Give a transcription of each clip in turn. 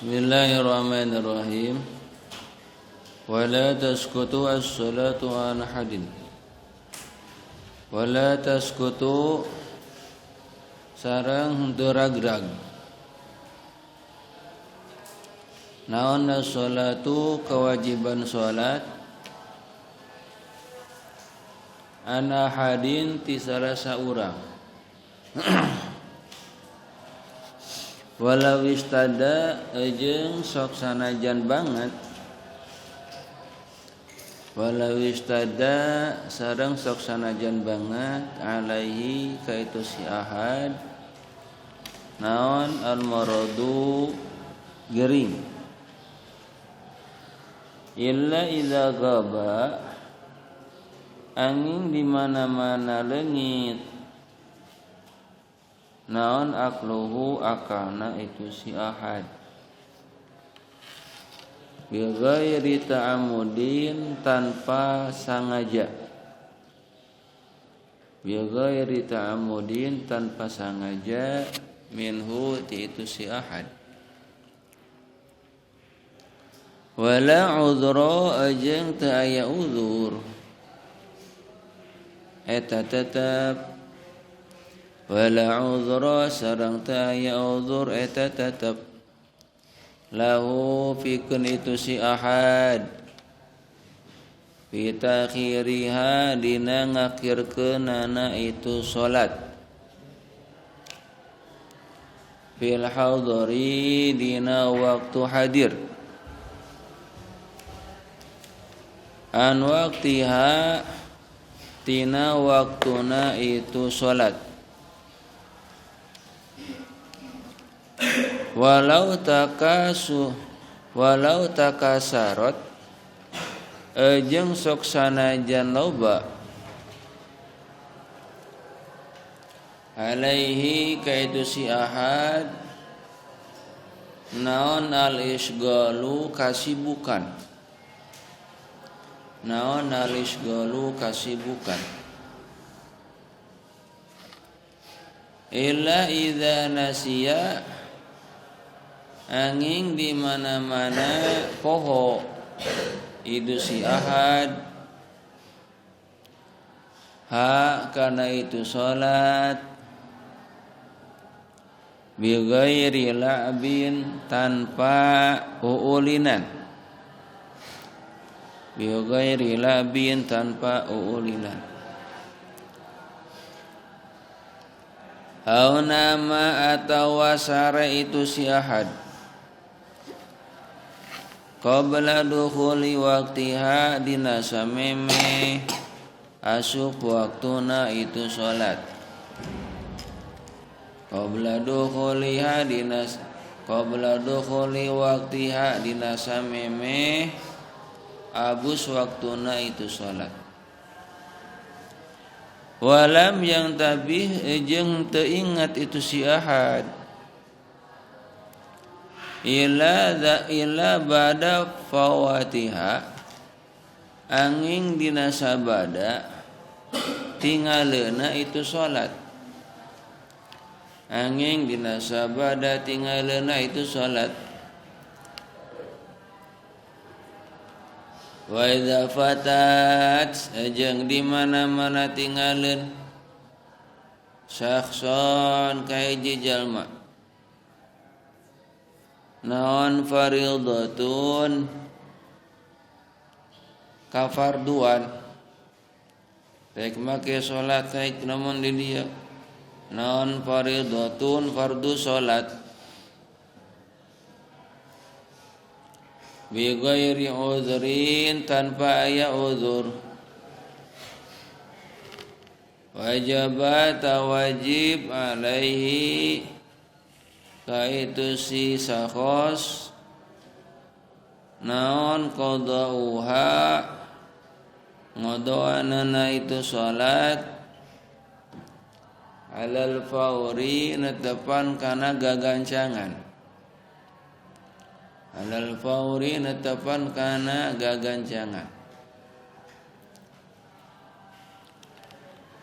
Bismillahirrahmanirrahim. Wala tasqutu as-salatu an ahadin. Wala tasqutu sareng henteu ragrag. Naon as-salatu kewajiban salat an ahadin ti salah saurang. Walau istada jeung sok sanajan banget. Walau istada sareng sok sanajan banget alaihi ka itu si ahad naon al maradu gering illa idza ghaba angin di mana-mana leungit naon akluhu akalna itu si ahad bi ghairi ta'amudin tanpa sangaja, bi ghairi ta'amudin tanpa sangaja minhu ti itu si ahad. Wala udhra ajeng teu aya uzur eta tetep. Wala udhra sareng teu aya uzur eta tetep lahu pikeun itu si ahad fi takhiriha dina ngakhirkeunana itu salat fil hadari dina waktu hadir an waktiha tina waktuna itu salat. Walau takasu walau takasarot jeung sok sanajan loba alaihi kaitu si ahad naon al isgalu kasibukan, naon al isgalu kasibukan illa idza nasiya angin di mana-mana poho itu si ahad ha karena itu salat bi ghairi la'bin tanpa uulinan, bi ghairi la'bin tanpa uulinan. Au nama atawa sare itu si ahad qabla dukhuli waqtiha dina sameme asup waktuna itu salat. Qabla dukhuliha dina qabla dukhuli waqtiha dina sameme abus waktuna itu salat. Walam yang tabih jeung teu ingat itu si ahad ila ila bada fawatiha angin dina sabada tingaleuna itu salat, angin dina sabada tingaleuna itu salat. Wa idza fatat jeung di mana-mana tingaleun syakhson ka hiji jalma naon fardhatun kafarduan rek make salat rek namun di dia naon fardhatun fardu salat bi ghairi udhrin tanpa aya uzur wajib wajib alaihi kaitu si sakhos naon qadauha ngodoanana itu salat alal fauri netepan kana gagancangan, alal fauri netepan kana gagancangan.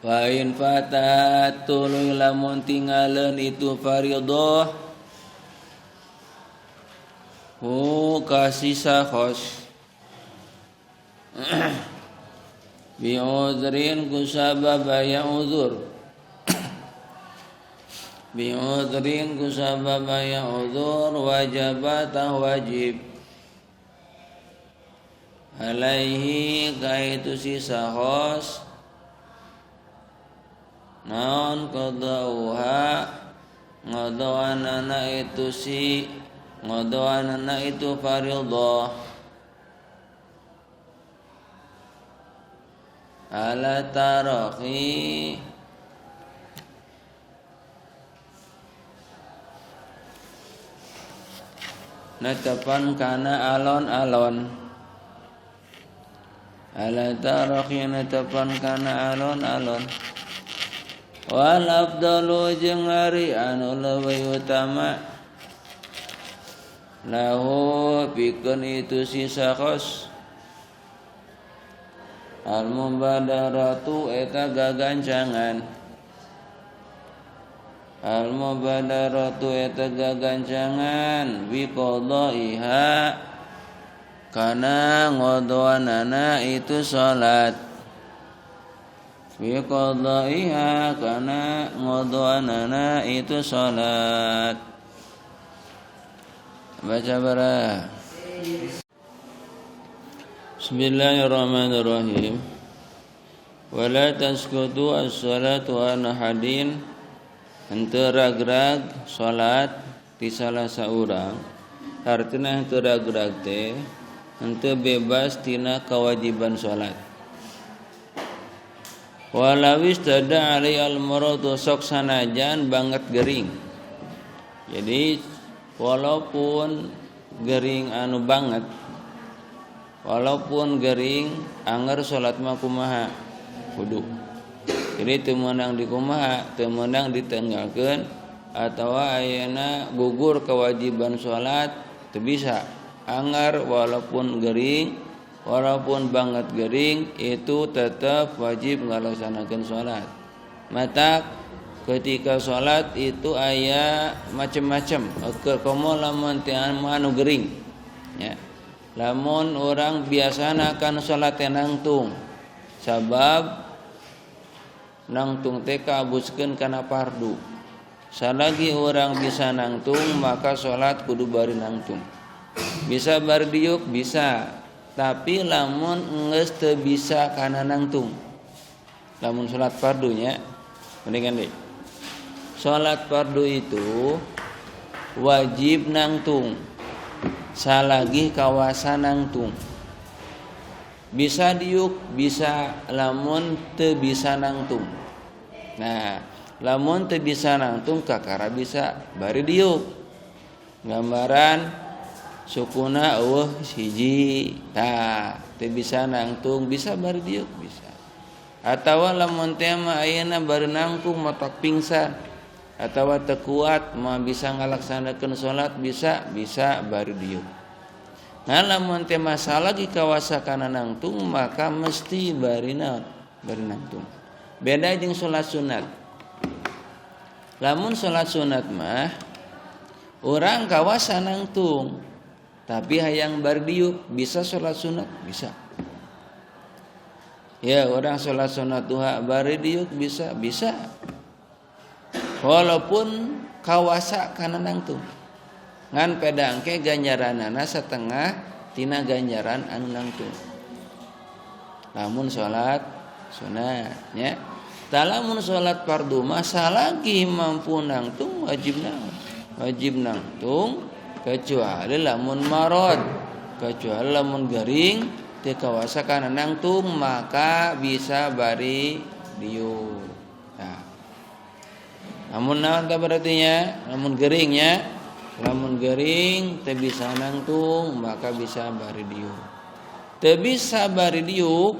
Fa in fatat tuluy lamun tingaleun itu fardhah Hu kasih sakhos bi'udhrin kusabab aya udhur bi'udhrin kusabab aya udhur wajabatah wajib alaihi kaitu si sakhos naon qadauha ngodoanana itu si ngodoanana itu fardhah ala tarahi netepan kana alon-alon ala tarahi netepan kana alon-alon wal afdalu jeung ari anu leuwih utama lahu pikeun itu si sakhos al mubadaratu eta gagancangan al mubadaratu eta gagancangan bi qadaiha kana ngodoanana itu salat bi qadaiha kana ngodoanana itu salat. Baca bara. Bismillahirrahmanirrahim. Wala tasqutu as-salatu an ahadin henteu ragrag salat ti salah saurang. Artina henteu ragrag teh henteu bebas tina kewajiban salat. Walawis tada alai al-maradu sok sanajan banget gering. Jadi walaupun gering anu banget, walaupun gering anger salat mah kumaha kudu. Jadi teu meunang dikumaha, teu meunang ditenggalkeun atawa ayeuna gugur kewajiban salat teu bisa. Anger walaupun gering, walaupun banget gering itu tetap wajib ngalaksanakeun salat. Mata ketika salat itu aya macam-macam. Komo lamun teh anu gering ya. Lamun orang biasana kan salat teh nangtung. Sabab nangtung teh kaabuskeun kana fardu. Salagi orang bisa nangtung maka salat kudu bari nangtung. Bisa bari diuk bisa, tapi lamun geus teu bisa kana nangtung. Lamun salat fardunya mendingan deui. Salat fardu itu wajib nangtung. Salagi kawasan nangtung. Bisa diuk, bisa lamun teu bisa nangtung. Nah, lamun teu bisa nangtung kakara bisa bari diuk. Gambaran sukuna eueuh hiji, tah teu bisa nangtung bisa bari diuk bisa. Atawa lamun teh mah ayeuna bari nangtung matak pingsan atawa teu kuat mah bisa ngalaksanakeun salat bisa bisa bari diuk. Nah lamun teh masalah di kawasa kana nangtung maka mesti bari bari nangtung. Beda jeung salat sunat. Lamun salat sunat mah urang kawasa nangtung tapi hayang bari diuk bisa salat sunat bisa. Ya orang salat sunat duha bari diuk bisa bisa. Walaupun kawasa kana nangtung. Ngan pedangke ganjaranana setengah tina ganjaran anu nangtung. Lamun salat sunat nya. Lamun salat fardu mah salagi mampu nangtung wajib nang. Wajib nangtung kecuali lamun marad, kecuali lamun gering teu kawasa kana nangtung maka bisa bari diuk. Nah. Lamun naon teh berarti nya? Lamun geringnya, lamun gering teu bisa nangtung maka bisa bari diuk. Teu bisa bari diuk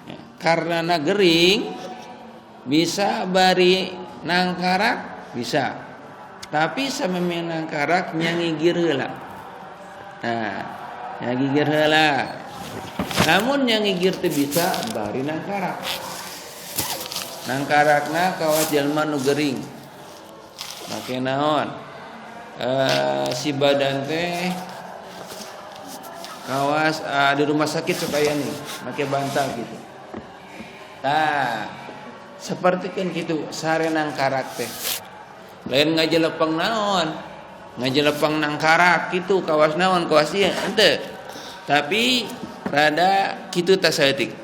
ya, karena na gering bisa bari nangkarak bisa. Tapi samemeh nangkarak nya ngigir heula. Nah, nya ngigir heula. Lamun nya ngigir teu bisa bari nangkarak. Nangkarakna kawas jelema nu gering. Make naon? Si badan teh Kawas di rumah sakit sok aya nih, make bantal gitu. Tah, sapertikeun kitu sare nangkarak teh. Lain ngajelepeng naon, ngajelepeng nangkarak kitu kawas naon kawas ieu henteu. Tapi rada kitu tah saeutik.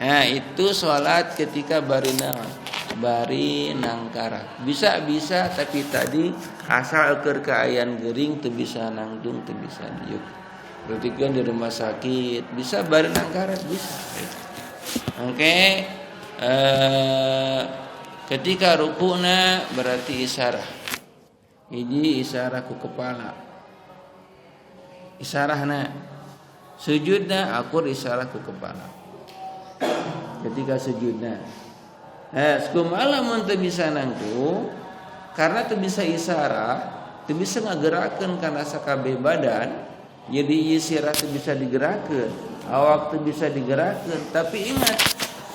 Nah, itu salat ketika bari naon? Bari nangkarak. Bisa-bisa tapi tadi asal keur kaayaan gering teu bisa nangtung, teu bisa diuk. Berarti kan di rumah sakit bisa bari nangkarak bisa. Oke, ketika rukuna berarti isyarah. Hiji isyarah ku kepala. Isyarahna sujudna akur isyarah ku kepala. Ketika sujudna. Nah, kumaha lamun teu bisa nangtung karena teu bisa isyarah, teu bisa ngagerakeun kana sakabeh badan. Jadi ieu sirah teu bisa digerakkeun, awak teu bisa digerakkeun, tapi ingat,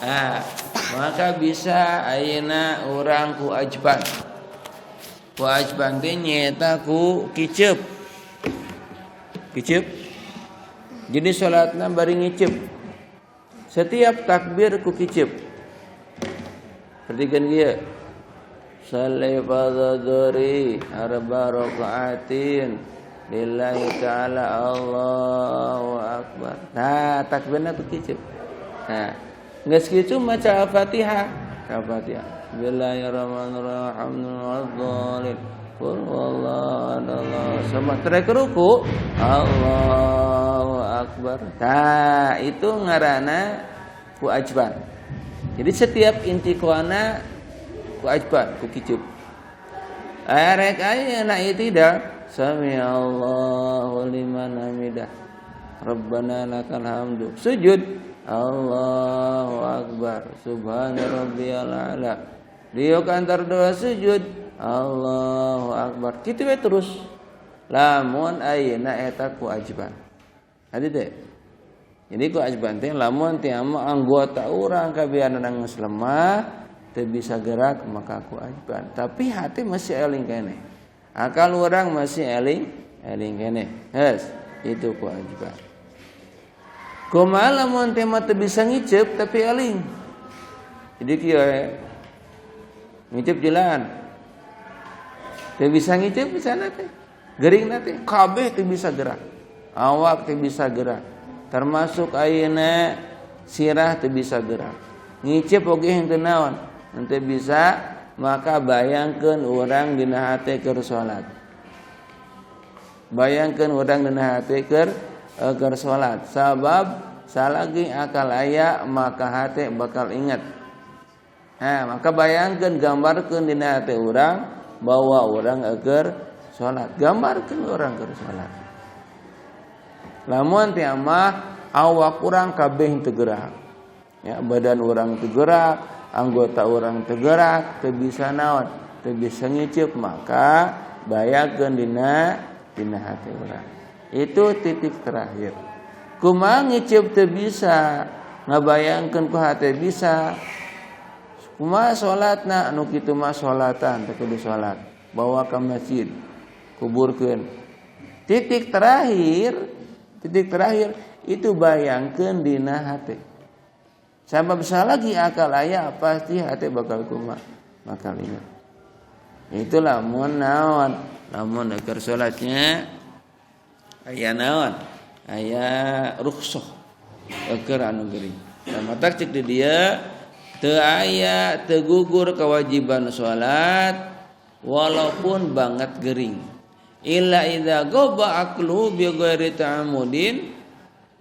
nah, maka bisa ayeuna urang ku ajban. Ku ajban teh nyaeta ku kiceup. Kiceup. Jadi salatna bari ngiceup. Setiap takbir ku kiceup. Perhatikan dia. Shalli fardhu arba rakaatin lillahi ta'ala Allahu akbar. Nah, takbirna ku kiceup. Nah, geus kitu maca Al-Fatihah. Al-Fatihah. Bismillahirrahmanirrahim. Alhamdulillah. Qul huwallahu ahad. Sama trek ruku. Allahu akbar. Nah, itu ngaranna ku ajban. Jadi setiap intiqalna ku ajban, ku kiceup. Arek ayeuna tidak Sami Allahu liman hamidah. Rabbana lakal hamdu. Sujud. Allahu akbar. Subhana rabbiyal a'la. Diuk antar dua sujud. Allahu akbar. Kitu we terus. Lamun ayeuna eta ku ajban. Hadi teh. Jadi ku ajban teh lamun teh anggota urang kabiana geus lemah teu bisa gerak maka ku ajban. Tapi hati masih eling keneh. Akal orang masih eling eling keneh. Hes, itu ku ajban. Kumaha lamun teh mah teu bisa ngiceup tapi eling. Jadi kieu ngiceup jalan. Teu bisa ngiceup bisa teh. Gering teh kabeh teu bisa gerak. Awak teu bisa gerak. Termasuk ayeuna sirah teu bisa gerak. Ngiceup oge henteu naon. Henteu bisa maka bayangkeun urang dina hate keur salat. Bayangkeun urang dina hate keur salat. Sabab salagi akal aya maka hate bakal ingat. Nah, maka bayangkeun gambarkeun dina hate urang bahwa urang keur salat. Gambarkeun urang keur salat. Lamun teh mah awak urang kabeh teu gerak. Ya, badan urang teu gerak, anggota urang teu gerak, teu bisa naon, teu bisa ngiceup, maka bayangkeun dina hate urang. Itu titik terakhir. Kumaha ngiceup teu bisa, ngabayangkeun ku hate bisa. Kumaha salatna anu kitu mah salatan teu kudu salat, bawa ka masjid, kuburkeun. Titik terakhir itu bayangkeun dina hate. Sabab lagi akal aya pasti hate bakal kumaha, bakal ingat. Itulah mun naon, lamun keur salatnya aya naon, aya rukhsah keur anu gering. Tah cek di dia teu aya teu gugur kewajiban salat walaupun banget gering. Illa idza ghaba aqlu bi ghairi ta'amudin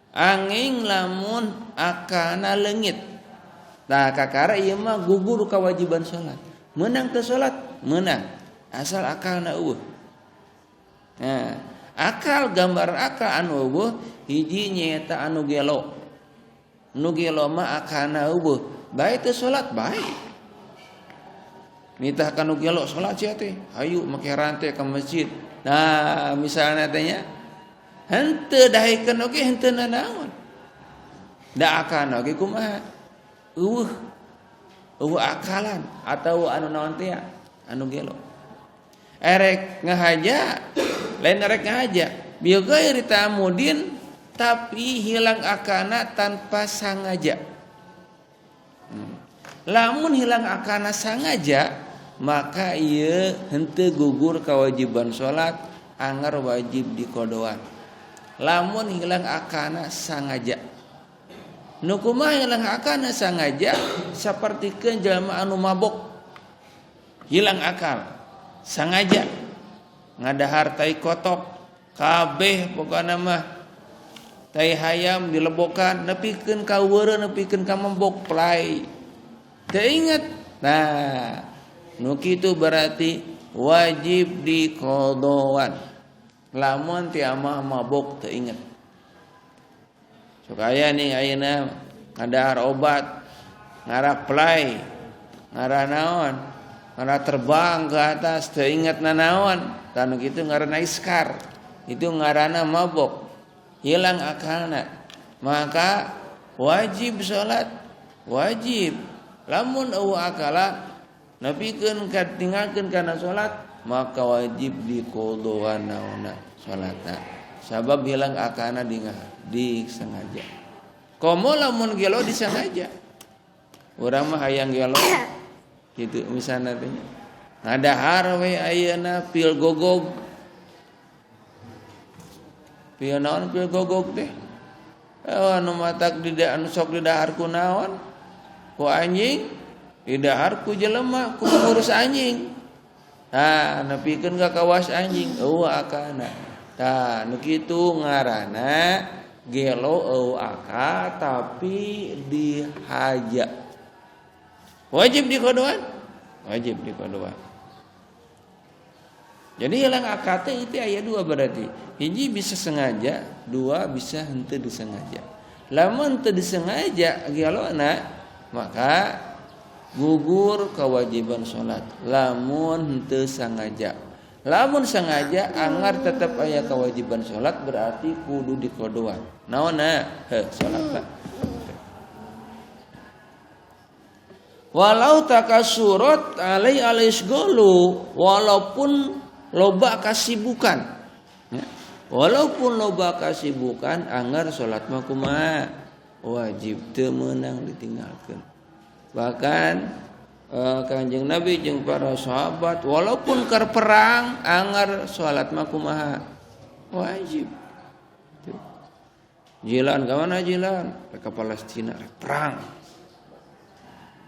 angin lamun akana leungit. Tah kakara ieu mah gugur kewajiban salat. Menang teu salat? Menang. Asal akalna eueuh. Nah, akal gambar akal anu eueuh hiji nyaeta anu gelo. Nu gelo mah akalna eueuh. Bae teu salat bae. Nitah kanu gelo salat sia teh, hayu make rantai ka masjid. Nah, misalnya teh nya henteu daekeun oge henteu nanaon. Da akalna oge kumaha? Eueuh. Eueuh akalan atau anu naon teh anu gelo. Erek ngahaja, lain erek ngahaja. Bi ghairi ta'amudin Tapi hilang akana tanpa sangaja. Lamun hilang akana sangaja maka ieu henteu gugur kewajiban salat, anggar wajib dikodoan. Lamun hilang akana sangaja. Nu kumaha hilang akana sangaja sapertikeun jalma anu mabok. Hilang akal sangaja ngadahar tai kotok kabeh pokona mah tai hayam dilebokan nepikeun ka weureu nepikeun ka mabok play. Teu inget. Nah, nu kitu berarti wajib dikodoan. Lamun ti amah mabok teu inget. Sok aya nih ayeuna ngadahar obat, ngarah play, ngarah naon, ngarah terbang ke atas teu inget nanaon. Tah nu kitu ngaranna iskar. Itu ngaranna mabok. Hilang akalna. Maka wajib salat, wajib. Lamun eueuh akala nepikeun katinggalkeun kana salat maka wajib dikodoan naonna salatna. Sabab hilang akalna disengaja. Komo lamun gelo disengaja. Urang mah hayang gelo kitu misalna teh. Ngadahar we ayeuna pil gogog. Pil naon pil gogog teh? Anu matak di anu sok didahar ku naon? Ku anjing, didahar ku jelema, ku pengurus anjing. Tah, nepikeun ka kawas anjing, eueuh akana. Tah, nu kitu ngaranna gelo eueuh akal tapi dihaja. Wajib dikodoan? Wajib dikodoan. Jadi hilang akal teh itu aya dua berarti. Hiji bisa sengaja, dua bisa henteu disengaja. Lamun teu disengaja gelona maka gugur kewajiban salat. Lamun henteu sengaja. Lamun sengaja anggar tetap aya kewajiban salat berarti kudu dikodoan. Naonna? Heuh, salat. Walau takasurat alai alais golu, walaupun loba kasibukan. Ya. Walaupun loba kasibukan anggar salat mah kumaha? Wajib teu meunang ditinggalkeun. Bahkan Kanjeng Nabi jeung para sahabat walaupun keur perang anggar salat mah kumaha? Wajib. Tuh. Jilan ka mana jilan? Ka Palestina perang.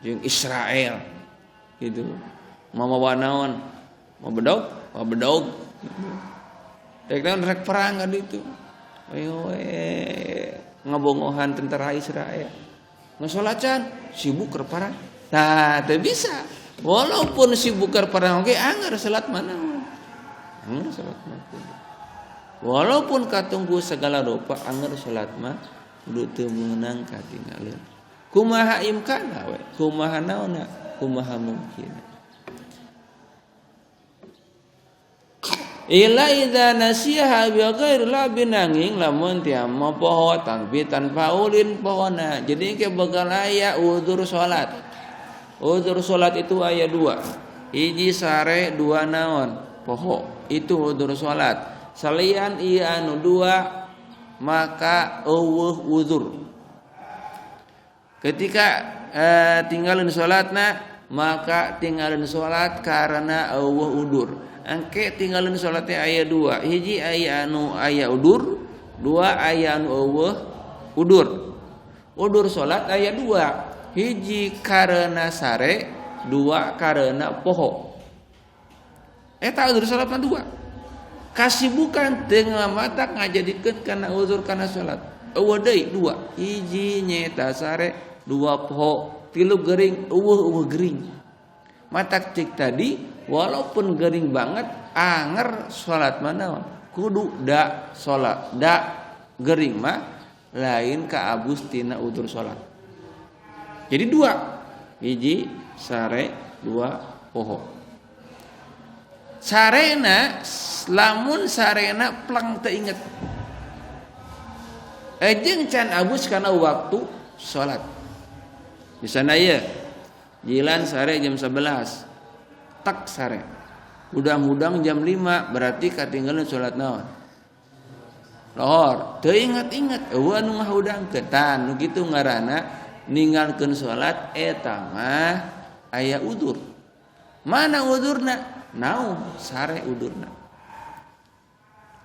Jeung Israel gitu. Mau mawa naon? Mau bedog? Mau bedog. Rek naon rek perang ka ditu. Ayo we ngabongohan tentara Israel. Ngasolat can sibuk keur perang. Nah, teu bisa. Walaupun sibuk keur perang oge anggar salat mana? Anggar salat mah. Walaupun katunggu segala rupa anggar salat mah kudu teu meunang katinggaleun. Kumaha imkana we, kumaha naonna, kumaha mungkin. Ila idza nasiha bi ghairi la binanging lamun tiama poho tanpa tanpa ulin pohona. Jadi ke bakal aya udzur salat. Udzur salat itu aya dua. Hiji sare, dua naon? Poho. Itu udzur salat. Salian ieu anu dua maka eueuh udzur. Ketika tinggalin salatna maka tinggalin salat karena eueuh udzur. Engke tinggalin salatnya aya dua. Hiji aya anu aya udur, dua aya anu eueuh udur. Udur salat aya dua. Hiji karena sare, dua karena poho. Eta udur salat mah dua. Kasibukan teu ngamatak ngajadikeun kana udur kana salat. Eueuh deui dua. Hiji nyaeta sare, dua poho, tilu gering, eueuh gering. Matak cik tadi walaupun gering banget anger salat mana kudu da salat da gering mah lain ka abus tina udur salat. Jadi dua, hiji sare, dua poho. Sarena lamun sarena plang teu inget. Jeung can abus kana waktu salat. Misalna ieu jilan sare jam 11. Tak sare. Hudang-hudang jam 5 berarti katinggalan salat naon? Lohor, teu ingat-ingat eueuh anu ngahudangkeun. Tah nu kitu ngaranna ninggalkeun salat eta mah aya udzur. Mana udurna? Naum sare udurna.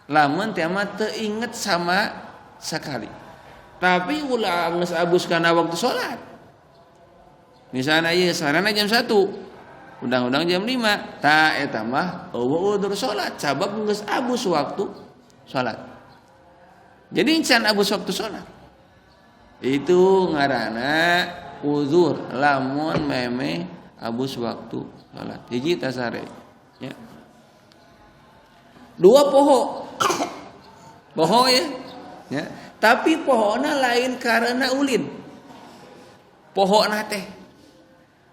Lamun teh mah teu inget sama sekali. Tapi ulah geus abus kana waktu salat. Misalna ieu sarana jam 1. Undang-undang jam 5. Tah eta mah eueuh udur salat sabab geus abus waktu salat. Jadi can abus waktu salat. Itu ngaranna uzur lamun meme abus waktu salat. Hiji tasare ya. Dua poho. Poho ya. Ya. Tapi pohona lain karena ulin. Pohona teh.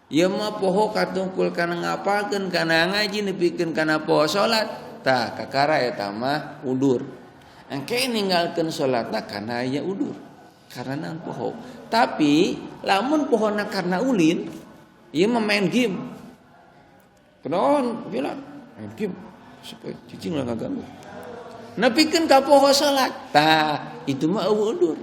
Ieu mah poho katungkul kana ngapalkeun kana ngaji nepikeun kana poho salat. Tah kakara eta mah udur. Engke ninggalkeun salatna kana aya udur. Karena poho. Tapi lamun pohona karena ulin, ieu mah main game. Kenaon gila main game supaya cicing lah kaganggu. Nepikeun ka poho salat. Tah, itu mah eueuh udur.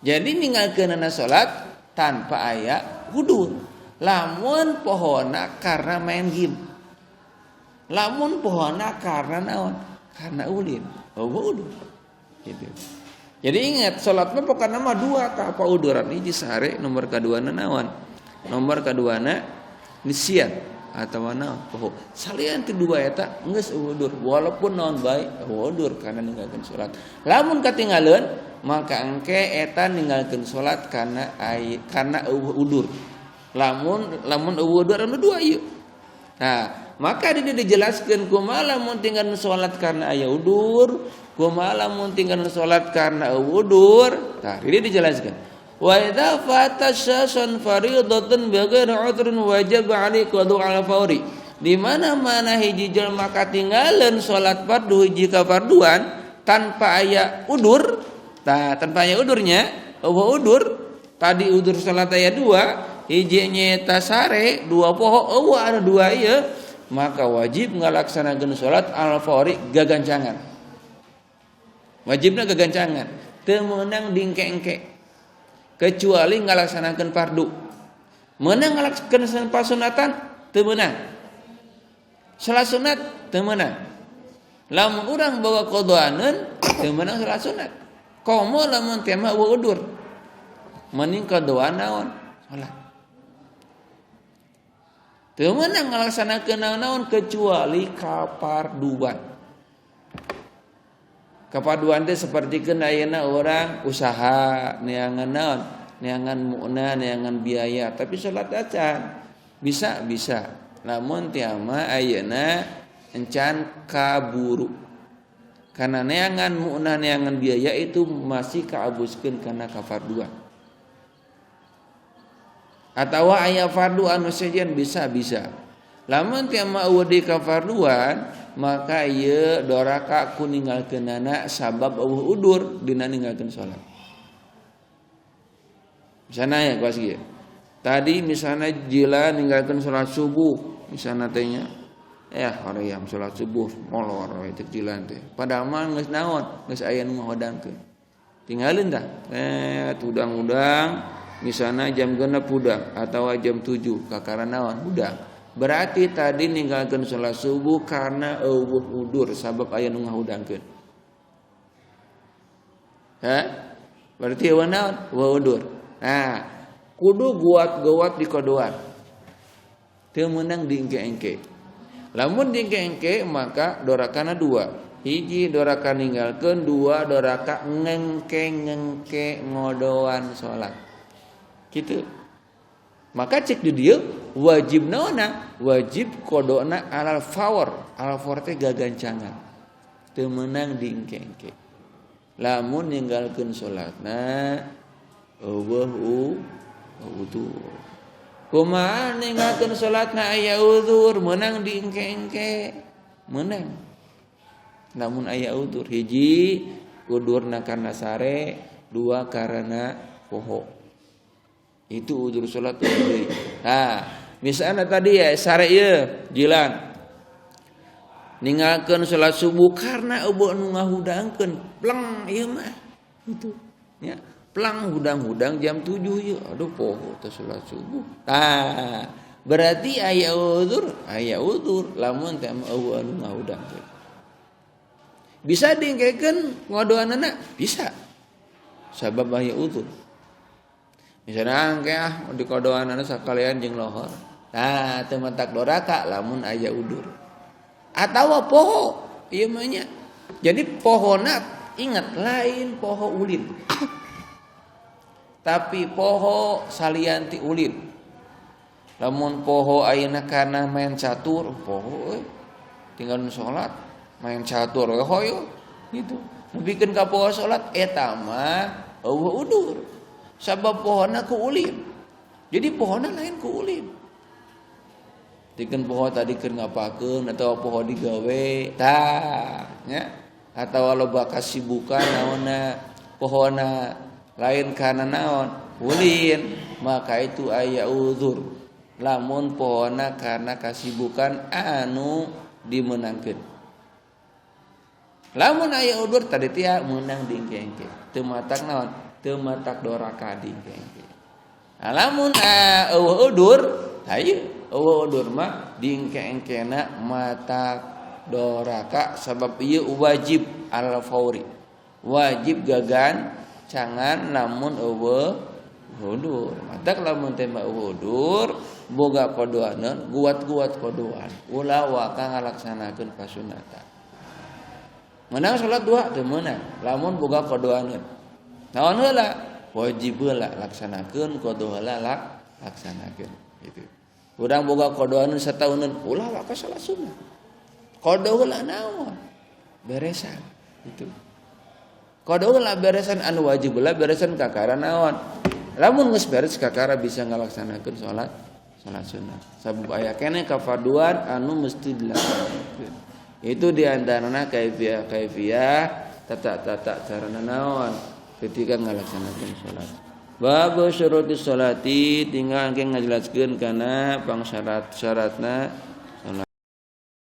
Jadi ninggalkeunana salat tanpa aya udur. Lamun pohona karena main game. Lamun pohona karena naon? Karena ulin. Eueuh udur. Gitu. Jadi ingat salat mah pokona mah dua tah apa uduran hiji sare nomor kaduana naon? Nomor kaduana nisyan atawa naon poho. Salian ti dua eta geus udur walaupun naon bae udur karena ninggalkeun salat. Lamun katinggaleun maka engke eta ninggalkeun salat karena karena eueuh udur. Lamun lamun eueuh udur anu dua ieu. Nah, maka di dijelaskeun kumaha lamun tinggal salat karena aya udur, kumaha lamun tinggal salat karena eueuh udur. Tah, di dijelaskeun. Wa idza fata syasun fariidatun bighairi udhrin wajib 'alaihi qadu' 'ala fauri. Di mana-mana hiji jelema katinggaleun salat fardu hiji ka farduan tanpa aya udur, tah tanpa aya udurnya, eueuh udur, tadi udur salat aya dua, hiji nyaeta sare, dua poho eueuh anu dua ieu, maka wajib ngalaksanakeun salat al fauri gagancangan. Wajibna gagancangan, teu meunang dingke-engke. Kecuali ngalaksanakeun fardu. Meunang ngalaksanakeun pasunatan teu meunang. Salat sunat teu meunang. Lamun urang bawa qadaaneun teu meunang salat sunat. Komo lamun teh mah eueuh udur. Mending qadaan naon? Salat. Teu meunang ngalaksanakeun naon-naon kecuali kaparduan. Kapaduan teh sapertikeun ayeuna orang usaha neangan naon, neangan mukna, neangan biaya, tapi salat acan. Bisa bisa. Lamun tiama ayeuna encan kaburu. Karena neangan mukna, neangan biaya itu masih kaabuskeun kana kafarduan. Atawa aya fardu anu sejen bisa bisa. Lamun tiama eueuh di kafarduan maka ieu doraka ku ninggalkeunana sabab eueuh udur dina ninggalkeun salat. Misalna ya kuas ieu. Tadi misalna jila ninggalkeun salat subuh, misalna teh nya ya hoream salat subuh molor we cek jilan teh. Padahal mah geus naon, geus aya nu ngahodangkeun. Tinggalin tah. Udang-udang misalna jam 6 hudang atawa jam 7 kakara naon hudang. Berarti tadi ninggalkeun salat subuh karena eueuh udur sabab aya nu ngahudangkeun. Hah? Berarti eueuh naon? Eueuh udur. Nah, kudu guat-guat di kodoan. Teu meunang diengke-engke. Lamun diengke-engke maka dorakana dua. Hiji doraka ninggalkeun, dua doraka ngengke-ngengke ngodoan salat. Kitu. Maka cek di dieu wajib naonna? Wajib kodona alal fawr. Alal fawr teh gagancangan. Teu meunang diengke-engke. Lamun ninggalkeun salatna eueuh udzur. Kumaha ninggalkeun salatna aya udzur, meunang diengke-engke. Meunang. Namun aya udzur hiji udurna karena sare, dua karena poho. Itu udur salat deui. Nah, misalnya tadi ya sare ieu jilan. Ninggalkeun salat subuh karena eueuh nu ngahudangkeun pleng ieu mah gitu nya plang hudang-hudang jam 7 ieu aduh poho teh salat subuh. Tah berarti aya udzur lamun teh eueuh anu ngahudangkeun. Bisa diengkekeun ngodoanana bisa sabab aya udzur. Misalnya engke ah di kodoanana sakalian jeung lohor. Tah teu matak doraka lamun aya udzur. Atawa poho ieu mah nya. Jadi pohona ingat lain poho ulin. Tapi poho salian ti ulin. Lamun poho ayeuna kana main catur, poho euy. Tinggal nu salat, main catur we hoyo gitu. Nepikeun ka poho salat eta mah eueuh udur. Sabab pohona ku ulin. Jadi pohona lain ku ulin. Dikeun poho tadi keur ngapakeun atawa poho digawe tah nya atawa loba kasibukan naonna pohona lain kana naon ulin maka itu aya uzur lamun pohona karena kasibukan anu dimenangkeun. Lamun aya udzur tadi tia meunang diengke-engke teu matak naon teu matak doraka diengke-engke. Nah, lamun eueuh udzur hayu eueuh udzur mah diengke-engkena matak doraka sabab ieu wajib al fauri wajib gagan cangan lamun eueuh udzur. Matak lamun teh mah eueuh udzur boga kodoaneun guat-guat kodoan ulah waka ngalaksanakeun kasunatan. Meunang salat duha teu meunang lamun boga kodoaneun. Naon heula wajib heula laksanakeun kodo heula laksanakeun gitu. Urang boga kodoaneun satauneun ulah waka salat sunnah. Kodo heula naon? Beresan gitu. Kodo heula beresan anu wajib heula beresan kakara naon? Lamun geus beres kakara bisa ngalaksanakeun salat sunnah. Sabab aya keneh kafarduan anu mesti dilaksanakeun. Itu diantarana kaifiah tata-tata carana naon ketika ngalaksanakeun salat. Bab syurutis salati tinggal engke ngajelaskeun kana pangsyarat-syaratna